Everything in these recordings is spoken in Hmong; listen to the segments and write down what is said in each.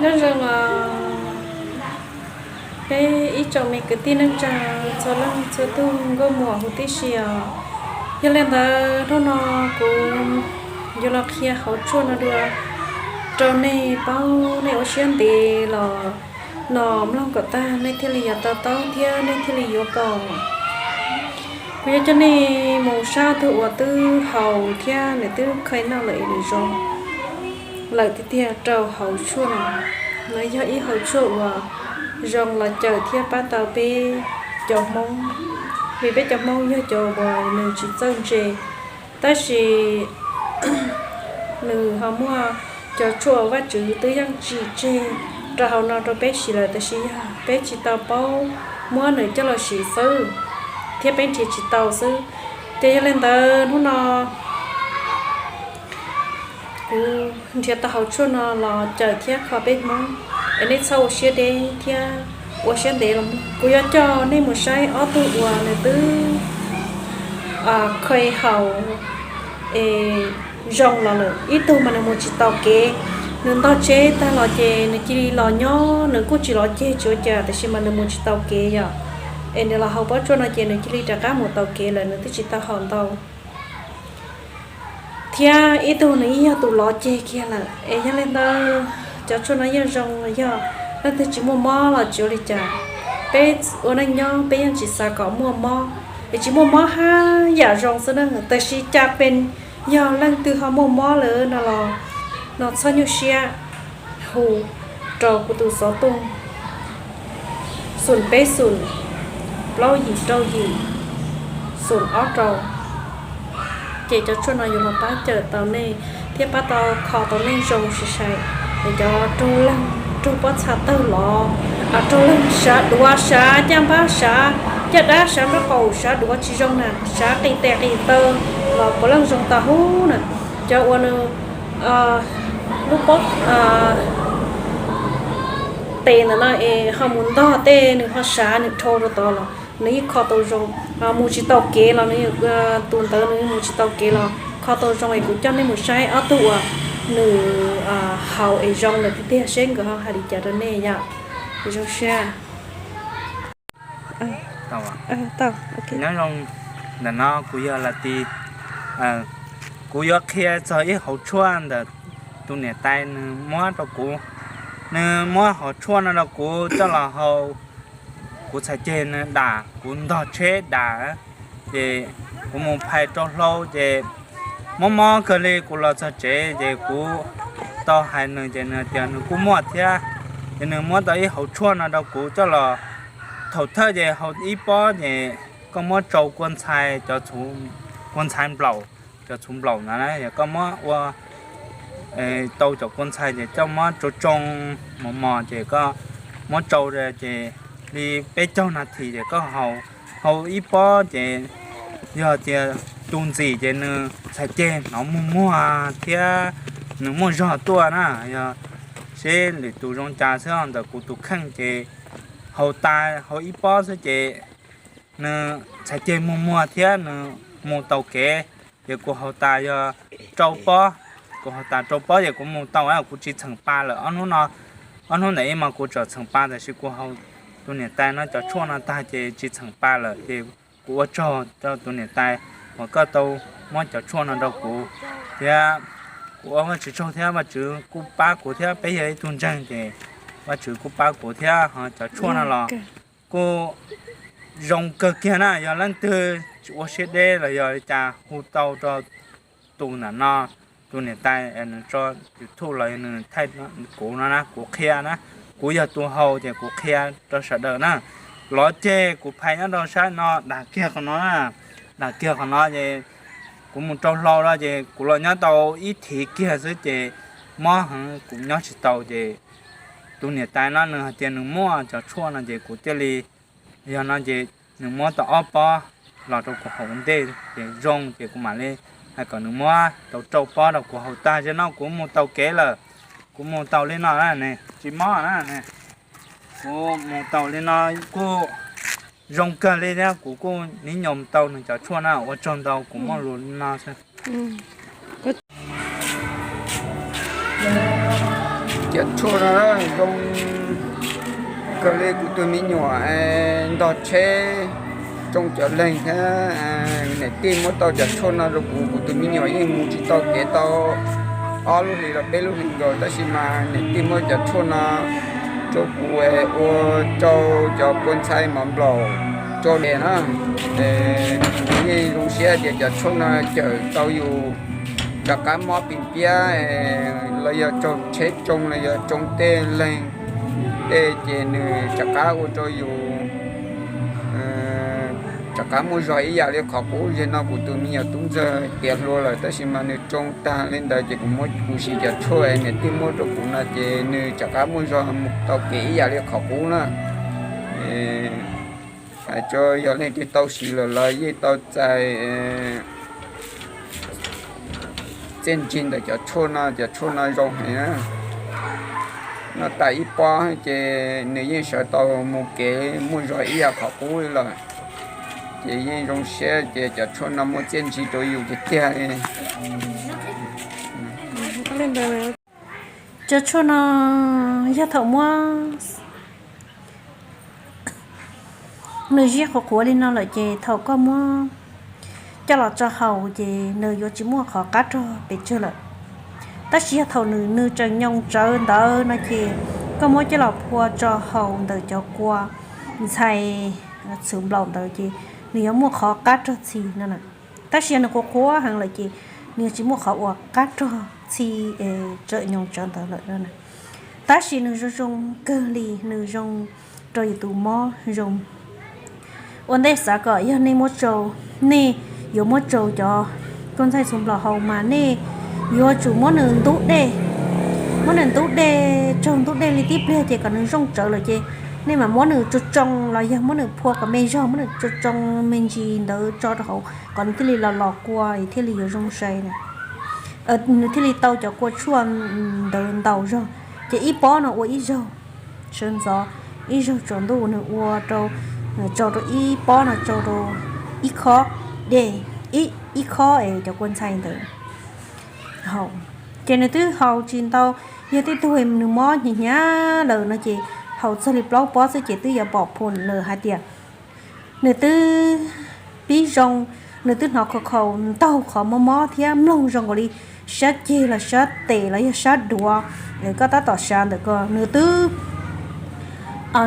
Nyob zoo os peb ib tsoom me kwv tij neej tsa txhua leej txhua tug nkauj muam huv tib si os. Yog li ntawd hnub no kuv yuav los qhia hauv tshuaj no dua rau nej paub, nej ua siab ntev los no mloog kom tag nej thiaj li yuav to taub thiab nej thiaj li yuav pom. Kuv yuav coj nej mus saib tug uas twb haus thiab nws twb kha noj lawm es nws zoo lawm tiag tiag rau hauv tshuaj no. No yog ib hauv tshuaj uas zoo los cawm thiab pab tau peb cov Hmoob, vim peb cov Hmoob yog cov uas nws tsis txawj ntse, tab sis nws ho muaj cov tshuaj Vajtswv twb yeej tsim tseg rau hauv no rau peb siv lawm, tab sis yog peb tsis tau paub muab nws coj los siv xwb, thiab peb nrhiav tsis tau xwb. Ces yog li ntawd hnub no kuv nrhiav tau hauv tshuaj no los cawm thiab kho peb Hmoob, es nej txhob ua siab deb thiab ua siab ntev los. Kuv yuav coj nej mus saib ob tug uas nws twb kha haus es zoo los lawm. Ib tug mas nws mus tsis tau kev, nws ntog tsheb tag los ces nws cia li los nyob, nws kuj tsis los ceg tsis ua cas, tab sis mas nws mus tsis tau kev yom. Es nws los haus pob tshuaj no ces nws cia li rov qab mus tau kev lawm, nws twb tsis tau haus ntau. Thiab ib tug nws yeej yog tus lov ceg kiag lawm, es yog li ntawd cov tshuaj no yeej zoo, yog leej twg tsis muaj mob los tsis ua li cas. Peb ua neej nyob peb yeej tsis xav kom muaj mob, es tsis muaj mob haj yam zoo xwb na, tab sis cas pes yog leej twg ho muaj mob lawm no los no txhob nyuaj siab hu rau kuv tus xov tooj xoom peb xoom plaub yim rau yim xoom ob rau. Ces cov tshuaj no yuav los pab cawm tau nej thiab pab tau kho tau nej zoo sai sai. Es cov raug leeg raug pob txha tawg los, raug leeg sav duav sav caj npab sav caj dab sav nraub qaum sav duav tsis zoo na, sav qis tes qis taw los puav leej zoo tau hub na. Cov uas nws lub pob tes ntawm no es ho mus ntog tej nws ho sav nws dhau rau tod los nws yeej kho tau zoo. Mus tsis tau kev los nws, tus ntawd nws mus tsis tau kev los kho tau zoo. Es kuv coj nej mus saib ob tug uas nws haus es zoo lawm tiag tiag seb nkawd ho hais li cas rau nej yom. Zoo siab. Nyob zoo, ntawm no kuv yog Lav Tis. Kuv yuav qhia txog ib hauv tshuaj ntawm tus niam tais nws muab rau kuv. Nws muab hauv tshuaj no rau kuv coj los haus. Kuv txhais ceg nws dam, kuv ntog tsheb dam, ces kuv mus phais rau hlau ces mob mob kawg li. Kuv los txog tsev ces kuv tau hais nws ces nws tias nws kuj muaj thiab. Ces nws muab tau ib hauv tshuaj no rau kuv coj los, thaum thawj ces haus ib pob ces koj muab tsau kua ntxhai, cov kua ntxhai nplaum, cov txhuv nplaum ntawd na, yog koj muab ua tau cov kua ntxhai ces coj muab tsau tsau mos mos ces koj muab tsau ces li peb caug nas this ces koj haus, haus ib pob ces yog tias tu ntxim ces nws txhais ceg hnov muag muag thiab nws muaj zog tuaj na. Yog seb lwm tus zoo cas xwb, ntawm kuv tus kheej ces haus tas haus ib pob xwb ces nws txhais ceg muag muag thiab nws mus tau kev. Ces kuv haus tas yog rau pob, kuv haus tas rau pob ces kuv mus tau, kuv tsis txheem pa lawm. Ob hnub no, ob hnub ntawm ib mas kuv tseem txheem pa, tab sis kuv haus tus niam tais no cov tshuaj no tag ces tsis txheem pa lawm. Ces kuv ua tsaug rau tus niam tais uas koj tau muab cov tshuaj no rau kuv, thiab kuv ua Vajtswv tsaug thiab Vajtswv kuj pab kuv thiab. Peb yog ib tug ntseeg ces Vajtswv kuj pab kuv thiab. Ho cov tshuaj no los kuj zoo kawg kiag na. Yog leej twg tsis ua siab deb los yog li cas hu tau rau tus ntawm no, tus niam tais nws tso YouTube los yog nws thaij kuv no na, kuv qhia na. Kuv yog tus haus ces kuv qhia rau sawv daws na. Lov ceg kuv phais nyob rau sab no dag kiag qhov no na, dag kiag qhov no ces kuv mus rau hlau lawm ces kuv los nyob tau ib thiv kiag xwb ces mob heev kuv nyob tsis tau ces tus niam tais no nws hais tias nws muaj cov tshuaj no ces kuv thiaj li, yog no ces nws muab tau ob pob los rau kuv haus ua ntej ces zoo ces kuv mam li hais kom nws muab tau rau pob rau kuv haus tag. Zaum no kuv mus tau kev lawm, kuv mus tau li no na ne, tsis mob na ne. Kuv mus tau li no kuj zoo kawg li thiab kuv kuj nib nyos tau nws cov tshuaj na. Ua tsaug ntau, kuv muaj lus li no xwb. Cov tshuaj no zoo kawg li, kuv tus me nyuam ntog tsheb tsoo cov leeg thiab, niam tij muab tau cov tshuaj no rau kuv, kuv tus me nyuam yeej mus tsis tau kev tau ob lub hlis los peb lub hlis nkaus, tab sis mas niam tij muab cov tshuaj no rau kuv ua rau cov kua ntxhais mov nplaum tsoo dej na. Kuv yeej zoo siab tias cov tshuaj no cawm tau yus rov qab mob pim piab los yog raug tsheb tsoo los yog tsoo tej leeg tej ces nws rov qab ua rau yus rov qab muaj zog ib yam li qhov qub. Zaum no kuv tus me nyuam tub ntxawg tiav hluas lawm, tab sis mas nws tsoo tag li ntawd ces kuv muab, kuv siv cov tshuaj niam tij muab rau kuv no ces nws rov qab muaj zog mus tau kev ib yam li qhov qub na. Hais tso, yog leej twg tau siv lawm los yeej tau txais txiaj ntsig ntawm cov tshuaj no. Cov tshuaj no zoo heev na, noj tas ib pob ces nws yeej sawv tau mus kev muaj zog ib yam qhov qub li lawm. Ces yeej zoo siab ces cov tshuaj no muaj txiaj ntsig rau yus tiag tiag li. Cov tshuaj no yog thaum muab nws ziab qhuav qhuav li no lawm ces thaum koj muab coj los tso haus ces nws yuav tsis muaj qhov qab rog pes tsawg lawm. Tab sis yog thaum nws, nws tseem nyoos tsawv ntawd no ces koj muab coj los phua tso haus ntawm cov kua ntxhais txhuv nplaum ntawd ces nws yuav muaj qhov qab rog txhi no. Tab sis yog nws qhuav qhuav heev lawm ces nws yuav tsis muaj qhov uas qab rog txhi tseem nyoos tsawv ntawd lawm. Tab sis nws zoo zoo kawg li, nws zoo rau yus tus mob zoo. Ua ntej xav kom yog nej muab tsau, nej yuav muab tsau cov kua ntxhais txhuv nplaum haus mas nej yuav tsum muab nws ntub dej, muab nws ntub dej, tsau ntub dej li tib pliag ces kom nws zoo tsawv lawm ces nej mam muab nws tsau tsoo los yog muab nws phua kom me zog, muab nws tsau tsoo me ntsis ntawd tso rau hauv kom nws thiaj li los los kua thiaj li yuav zoo sai na. Nws thiaj li tau cov kua tshuaj ntawd ntau zog. Ces ib pob no ua ib zaug, sawv ntxov ib zaug tsaus ntuj nws ua rau, tsau rau ib pob no tsau rau ib khob dej, ib khob es cov kua ntxhais ntawd haus. Ces nws twb haus tsis ntau, yog tej tug nws mob hnyav hnyav lawm no ces haus txog li plaub pob xwb ces twb yuav pom phum lawm hais tias nws twb pib zoo, nws twb hnov khaus khaus ntaug qhov mob mob thiab mloog zoo nkaus li sab ceg los sab tes los yog sab duav, koj tab tom xav ntawm ko nws twb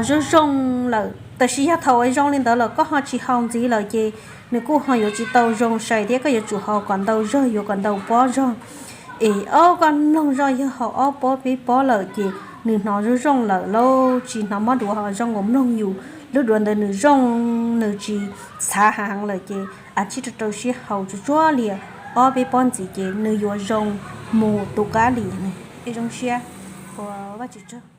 zoo zoo lawm. Tab sis yog thaum zoo li ntawd lawm koj ho tsis haus ntxiv lawm ces nws kuj ho yuav tsis tau zoo sai thiab, koj yuav tsum haus kom ntau zog, yuav kom ntau pob zog. Es ob koj mloog zoj yog haus ob pob peb pob lawm ces nws hnov zoo zoo lawm lauj, tsis hnov mob duav ho zoo nkaus mloog yus lub duav ntawd nws zoo, nws tsis txhav heev lawm ces a tsij rau rau siab haus tsuag tsuag li ob peb pob ntxiv ces nws yuav zoo mus tus qab li. Es zoo siab ua Vajtswv tsaug.